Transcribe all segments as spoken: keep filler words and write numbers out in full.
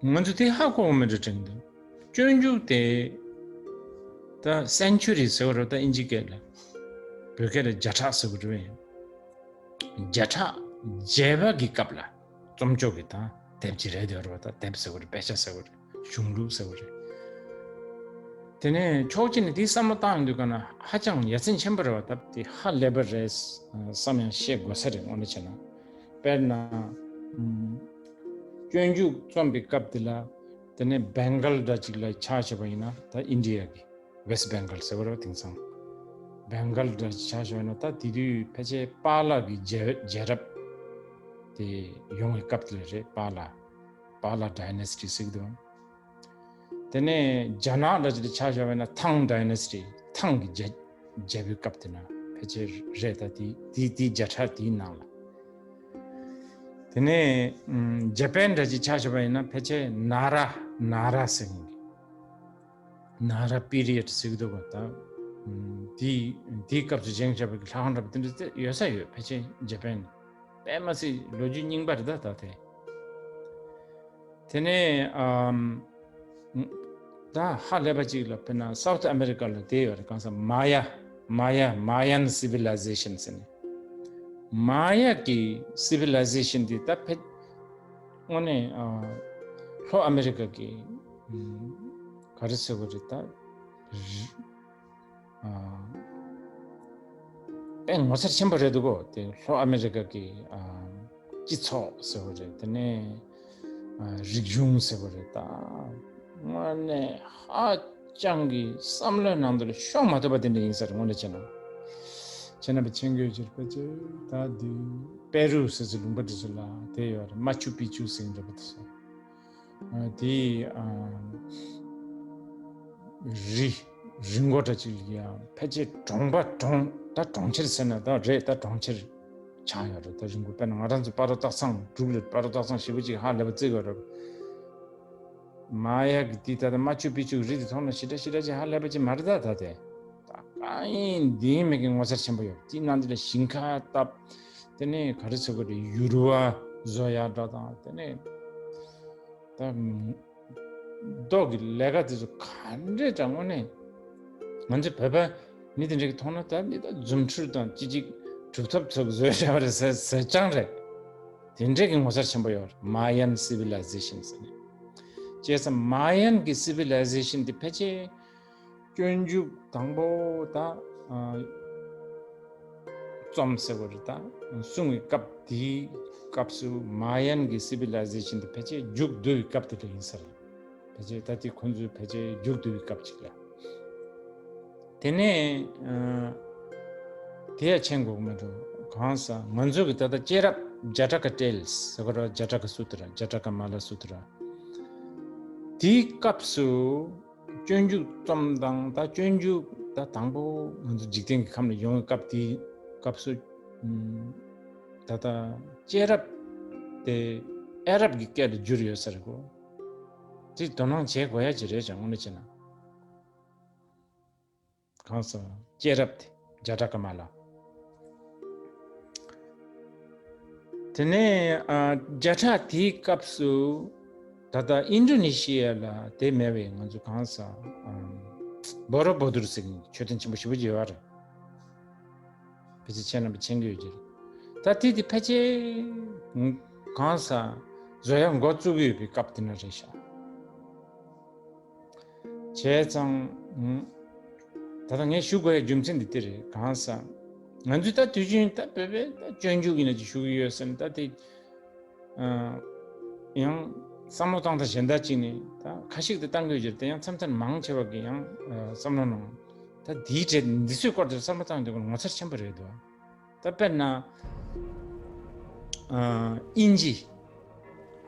ང་ཚོ་དེ་ཧ་གོ་བ་མི་འདྲ་དྲན་འདུག་སྤྱོད་འཇུག་དེ་ད་སེན་ཅུ་རི་ཟེར་བ་རེད། ད་ཨིན་ཇི་སྐད་ལ། བོད་སྐད་ལ་བརྒྱ་ཕྲག་ཟེར་བ་རེད། བརྒྱ་ཕྲག་བརྒྱད་པ་གི་སྐབས་ལ་རྩོམ་ཅོག་གི་ད་དེབ་ཅིག་རེད་འདུག་རེད་པ། ད་དེབ་ཟེར་བ་རེད། དཔེ་ཆ་ཟེར་བ་རེད། གཞུང་ལུགས་ཟེར་བ་རེད། དེ་ནས་ཕྱོགས་གཅིག་ནས་དེའི་བསམ་བློ་བཏང་ཡོང་དུས་ག་ན་ཧ་ཅང་ཡ་མཚན་ཆེན་པོ་རེད་པ། ད་དེ་ཧ་ལས་པ་རེད་བསམ་ཡང་བཤད་དགོས་ས་རེད། དངོས་གནས་བྱས་ན། དཔེར་ན། ཨམ། སྤྱོད་འཇུག་རྩོམ་པའི་སྐབས་དེ་ལ། དེ་ནས་བེང་གལ་འདྲ་ཅིག་ལ་ཆ་བཞག་པ་ཡིན་ན། ད་ཨིན་ཌི་ཡ་གི་ཝེ་སི་བེང་གལ་ཟེར་བ་རེད་པ། དེང་སང་བེང་གལ་འདྲ་ཅིག་ཆ་བཞག་པ་ཡིན་ན། ད་དེ་དུས་ཕལ་ཆེར་པཱ་ལགས་ཀྱི་རྒྱལ་རྒྱལ་རབས་དེ་ཡོང་བའི་སྐབས་དེ་ལ་རེད། པཱ་ལགས། པཱ་ལགས་ཌའི་ནེ་སི་ཊི་ཟེར་གྱི་འདུག་དེ་ནས་རྒྱ་ནག་འདྲ་ཅིག་ལ་ཆ་བཞག་པ་ཡིན་ན་ཐང་ཌའི་ནེ་སི་ཊི། ཐང་གི་རྒྱལ་རྒྱལ་པོའི་སྐབས་དེ་ན་ཕལ་ཆེར་རེད། ད་དེ་དེ་དེ་བརྒྱ་ཕྲག་དེའི་ནང་ལ། དེ་ནས་ཨམ། ཇ་པན་འདྲ་ཅིག་ཆ་བཞག་པ་ཡིན་ན་ཕལ་ཆེར་ན་ར་ན་ར་ཟེར་མཁན་གྱི། ན་ར་པི་རི་ཡཌ་ཟེར་གྱི་འདུག་ག་ད་ཨམ། དེའི་དེའི་སྐབས་སུ་བཞེངས་བཞག་པའི་ལྷ་ཁང་འདྲ་པོ་དེ་འདྲ་དེ་ཡོད་ས་ཡོད། ཕལ་ཆེར་ཇ་པན་དཔེ་མ་སྲིད་ལོ་རྒྱུས་རྙིང་པ་རེད། ད་ད་དེ། དེ་ནས་ཨམ། ད་ཧ་ལས་པ་ཅིག་ལ་དཔེར་ན་སའུ་ཐི་ཨ་མེ་རི་ཀ་ལ་དེ་ཡོད་རེད། གང་ཟེར་མ་ཡ་མ་ཡ་མ་ཡན་སི་བི་ལའི་ཟེ་ཤན་ཟེར་ནས། མ་ཡ་གི་སི་བི་ལའི་ཟེ་ཤན་དེ་ད་ཕལ་དངོས་གནས་ཨ། ལྷོ་ཨ་མེ་རི་ཀ་གི་ཨམ། ག་རེ་ཟེར་དགོས་རེད་ད། ཨ། དཔེ་ངོ་མཚར་ཆེན་པོ་རེད་འདུག་གོ་དེ་ལྷོ་ཨ་མེ་རི་ཀ་གི་ཨ། སྤྱི་ཚོགས་ཟེར་བ་རེད། དེ་ནས་ཨ། རིག་གཞུང་ཟེར་བ་རེད། ད་དངོས་གནས་ཧ་ཅང་གི་བསམ་བློའི་ནང་དུ་ལ་ཤོང་མ་ཐུབ་པ་དེ་འདྲ་ཡིན་ས་རེད། དངོས་གནས་བྱས་ན། ཁྱེད་རྣམ་པས་མཁྱེན་གྱི་ཡོད་ཀྱི་རེད་པ། ཅེ་ད་དེ་པེ་རུ་ཟེར་ཚེ་ལུང་པ་དེ་ཚོ་ལ་དེ་ཡོད་རེད། མ་ཆུ་པི་ཆུ་ཟེར་གྱི་འདྲ་པོ་དེ་ཚོ། ཨ། དེའི་ཨ། རི་རི་མགོ་འདྲ་ཅིག་ལ་ཡང་ཕལ་ཆེར་གྲོང་པ་གྲོང་ད་གྲོང་ཁྱེར་ཟེར་ན་ད་རེད། ད་གྲོང་ཁྱེར་ཆགས་ཡོད་རེད། ད་རི་མགོ་དཔེར་ན་ང་རང་ཚོ་སྤ་རོ་སྟག་ཚང་འབྲུག་ལ་སྤ་རོ་སྟག་ཚང་ཞེ་པོ་ཅིག་ཧ་ལས་པ་བརྩི་དགོས་རེད། མ་ཡ་གི་དེ་ད་ལྟ་མ་ཆུ་པི་ཆུ་རི་དེ་མཐོང་ན་ཞེ་དྲག་ཞེ་དྲག་ཅིག་ཧ་ལས་པ་ཅིག་མ་རེད། ད་ད་དེ་ད་གང་ཡིན་འདི་ཡིན་མེད་ཀྱི་ངོ་མཚར་ཆེན་པོ་ཡོད། དེའི་ནང་དེ་ལ་ཞིང་ཁ་བཏབ། དེ་ནས་ག་རེ་ཟེར་དགོས་རེད། ཡུར་བ་བཟོ་ཡག་འདྲ་དང་། དེ་ནས་ད་རྡོ་གི་ལས་ཀ་དེ་ཚོ་ག་འདྲས་འདྲ། དངོས་གནས་ང་ཚོ་བོད་པ་མི་དེ་འདྲ་གི་མཐོང་ན་ད་འདི་ད་རྫུ་འཕྲུལ་དང་ཅི་ཅིག་གྲུབ་ཐོབ་ཚོ་གི་བཟོས་བཞག་པ་རེད་ཟེར་ཟེར་རྐྱང་རེད། དེ་འདྲས་ཀྱི་ངོ་མཚར་ཆེན་པོ་ཡོད་རེད། མ་ཡན་སི་བི་ལའི་ཟེ་ཤན་ཟེར་ནས། བྱས་ཙང་མ་ཡན་གྱི་སི་བི་ལའི་ཟེ་ཤན་དེ་ཕལ་ཆེར་སྤྱོད་འཇུག་དང་པོ་ད་ཨ། རྩོམ་ཟེར་བ་རེད། ད་གསུང་བའི་སྐབས་དེའི་སྐབས་སུ་མ་ཡན་གྱི་སི་བི་ལའི་ཟེ་ཤན་དེ་ཕལ་ཆེར་མཇུག་བསྡུ་བའི་སྐབས་དེ་ལ་ཡིན་ས་རེད། ཕལ་ཆེར་ད་དེ་ཁོང་ཚོའི་ཕལ་ཆེར་མཇུག་བསྡུ་བའི་སྐབས་ཅིག་ལ། དེ་ནས་ཨ། དེ་ཡང་མཁྱེན་དགོས་ཀྱི་མེད་འགྲོ། གང་ཟེར་ང་ཚོ་གི་ད་ལྟ་སྐྱེས་རབས་ཇ་ཊ་ཀ་ཊེལ་ཟེར་བ་རེད། ཇ་ཊ་ཀ་སུ་ཏྲ། ཇ་ཊ་ཀ་མ་ལ་སུ་ཏྲ། དེའི་སྐབས་སུ་སྤྱོད་འཇུག་རྩོམ་དང་ད་སྤྱོད་འཇུག་ད་དང་པོ་ང་ཚོ་འཇིག་རྟེན་གྱི་ཁམས་ལ་ཡོང་བའི་སྐབས་དེའི་སྐབས་སུ་ཨམ། ད་ལྟ་སྐྱེས་རབས་དེ་ཨ་རབ་ཀྱི་སྐད་ལ་བསྒྱུར་ཡོད་ས་རེད་གོ། དེ་དོ་སྣང་བྱེད་དགོས་ཡ་ཅིག་རེད་ཀྱང་། དངོས་གནས་བྱས་ན། གང་ཟེར་སྐྱེས་རབས་དེ་ཇ་ཊ་ཀ་མ་ལ། དེ་ནས་ཨ། ཇ་ཊ་དེའི་སྐབས་སུ་ད་ལྟ་ཨིན་ཌོ་ནེ་ཤི་ཡ་ལ་དེ་མེད་པའི་ང་ཚོ་གང་ཟེར་ཨམ། བོ་རོ་བོ་དུར་ཟེར་མཁན་མཆོད་རྟེན་ཆེན་པོ་ཞེ་པོ་ཅིག་ཡོད་རེད། ཕལ་ཆེར་ཁྱེད་རྣམ་པས་མཁྱེན་གྱི་ཡོད་ཀྱི་རེད། ད་དེ་དེ་ཕལ་ཆེར་གང་ཟེར་བཟོ་ཡག་འགོ་བཙུགས་ཀྱི་ཡོད་པའི་སྐབས་དེ་ན་རེད་ཤག་བྱས་ཙང་། ད་ལྟ་ངས་ཞུ་དགོས་ཡ་རྒྱུ་མཚན་འདི་དེ་རེད། གང་ཟེར་ང་ཚོས་ད་དུས་རྒྱུན་ད་བོད་པའི་ད་སྤྱོད་འཇུག་ཡིན་ན་ཅིག་ཞུ་གི་ཡོད་ཟེར་ནས་ད་དེ་ཡང་བསམ་བློ་བཏང་སྟངས་གཞན་དག་ཅིག་ནས་ད་ཁ་ཤས་དེ་བཏང་གི་ཡོད་ཀྱི་རེད། དེ་ཡང་མཚམས་མཚམས་མང་ཆེ་བ་གི་ཡང་བསམ་བློ་ནང་ད་དེའི་གྲས་འདི་ཚོའི་སྐོར་དེ་བསམ་བློ་བཏང་དུས་ངོ་མཚར་ཆེན་པོ་རེད་འདུག་ད་དཔེར་ན། ཨ། དབྱིན་ཇི།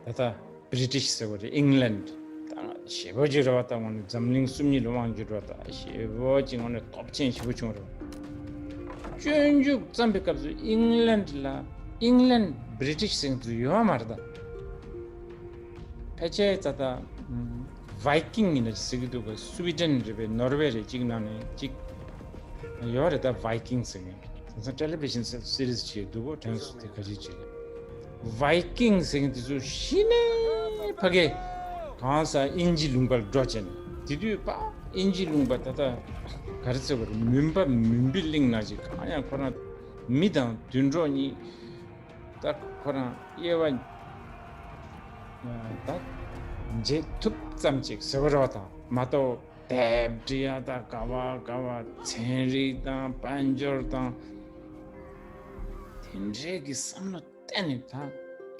ད་ལྟ་བྷི་རི་ཊི་ཤི་ཟེར་བ་རེད། ཨིང་ལན། ད་ཞེ་པོ་ཅིག་རེད་པ། ད་དངོས་གནས་འཛམ་གླིང་སུམ་གཉིས་ལ་དབང་བསྒྱུར་བ། ད་ཞེ་པོ་ཅིག་དངོས་གནས་སྟོབས་ཆེན་ཞེ་པོ་བྱུང་རེད་པ། སྤྱོད་འཇུག་བརྩམས་པའི་སྐབས་སུ་ཨིང་ལན་ལ་ཨིང་ལན་བྷི་རི་ཊི་ཤི་ཟེར་མཁན་ཚོ་ཡོད་མ་རེད་ད། ཕལ་ཆེར་ད་ལྟ་ཝའི་ཀིང་ཡིན་ན་ཟེར་གྱི་འདུག་ག་སུའི་ཌེན་རེད་པས། ནོར་ཝེ་རེད། གཅིག་ནང་ནས་གཅིག་ཡོད་རེད། ད་ཝའི་ཀིང་ཟེར་མཁན་དེང་སང་ཊེ་ལི་བི་ཤན་སི་རི་ཛི་བྱས་འདུག་གོ་དྲན་སོང་། དེ་ག་ཅིག་བྱས་ནས་ཝའི་ཀིང་ཟེར་མཁན་དེ་ཚོ་གཞི་ནས་ཕ་གི་ གང་ཟག་དབྱིན་ཇི་ལུང་པར་འགྲོ་བྱས་ནས། དེ་དུས་པ་དབྱིན་ཇི་ལུང་པ་ད་ལྟ་ག་རེ་ཟེར་བ་རེད། མུན་པ་མུན་པའི་གླིང་ན་ཅིག་གང་ཡང་ཁོ་རང་མི་དང་དུད་འགྲོ་གཉིས། ད་ཁོ་རང་དབྱེ་བ་ད་འབྱེད་ཐུབ་ཙམ་ཅིག་ཟེར་བ་རེད་པ། དང་མ་གཏོགས་དེབ་འབྲི་ཡ་ད་ག་བ་ག་བ་ཚན་རིག་དང་དཔལ་འབྱོར་དང་དེ་འདྲའི་གི་བསམ་བློ་གཏན་ནས་ད་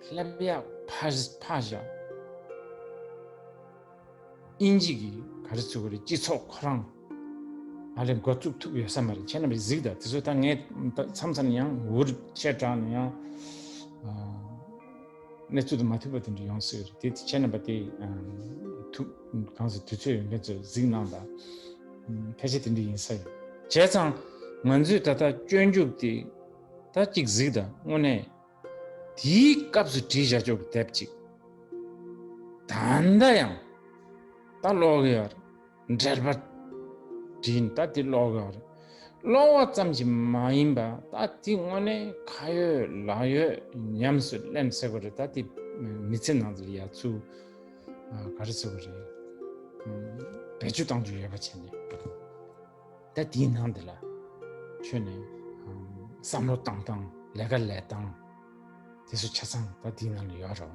སླེབས་ཡ་ཕར་ཕར་བཞག་དབྱིན་ཇི་གི་ག་རེ་ཟེར་དགོས་རེད། སྤྱི་ཚོགས་ཁོ་རང་ཨ་ལས་འགོ་བཙུགས་ཐུབ་ཡོད་ས་མ་རེད། ཁྱེད་རྣམ་པས་གཟིགས་དང་། དེ་ཚོ་ད་ངས་ད་མཚམས་མཚམས་ནས་ཡང་འུར་ཆེ་དྲགས་ནས་ཡང་ཨ་གནས་ཚུལ་དུ་མ་ཐུབ་པ་དེ་འདྲ་ཡོང་སྲིད་རེད། དེ་ཁྱེད་རྣམ་པ་དེ་ཨ་ཐུབ་གང་ཟེར་དུས་ཚོད་ཡོད་མཁན་ཚོས་གཟིགས་གནང་དང་། ཕལ་ཆེར་དེ་འདྲ་ཡིན་ས་ཡོད། བྱས་ཙང་ང་ཚོས་ད་ལྟ་སྤྱོད་འཇུག་དེ་ད་གཅིག་གཟིགས་དང་། དངོས་གནས་དེའི་སྐབས་སུ་བྲིས་བཞག་ཆོག་གི་དེབ་ཅིག་ད་ལྟ་ཡང་ད་ཀློག་གི་ཡོད་རེད། འགྲེལ་པ་བྲིས་ནས་ད་དེ་ཀློག་གི་ཡོད་རེད། ཀློག་པ་ཙམ་གྱིས་མ་ཡིན་པ་ད་དེ་དངོས་གནས་ཁ་ཡོད་ལག་ཡོད་ཉམས་སུ་ལེན་ཟེར་དགོས་རེད། ད་དེ་མི་ཚེ་ནང་དུ་ཡ་ཚུར་ག་རེ་ཟེར་དགོས་རེད། བེད་སྤྱོད་གཏང་རྒྱུ་ཡོད་པ་བྱས་ནས། ད་དེའི་ནང་དེ་ལ་ཁྱོན་ནས་བསམ་བློ་བཏང་སྟངས། ལས་ཀ་ལས་སྟངས་དེ་ཚོ་ཆ་ཚང་ད་དེའི་ནང་ལ་ཡོད་རེད།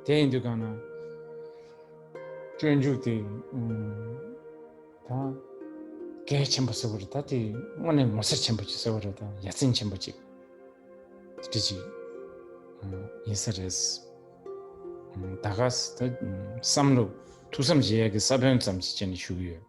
དེ་ཡིན་དུས་གང་ན་སྤྱོད་འཇུག་དེ་ད་གལ་ཆེན་པོ་ཟེར་བ་རེད། ད་དེ་དངོས་གནས་ངོ་མཚར་ཆེན་པོ་ཅིག་ཟེར་བ་རེད། ད་ཡ་མཚན་ཆེན་པོ་ཅིག་དེ་འདྲ་ཅིག་ཡིན་ས་རེད། ད་ག་ས་ད་བསམ་བློ་ཐུགས་བསམ་བཞེས་ཡག་གི་ས་བོན་ཙམ་ཞིག་བྱས་ནས་ཞུ་གི་ཡོད།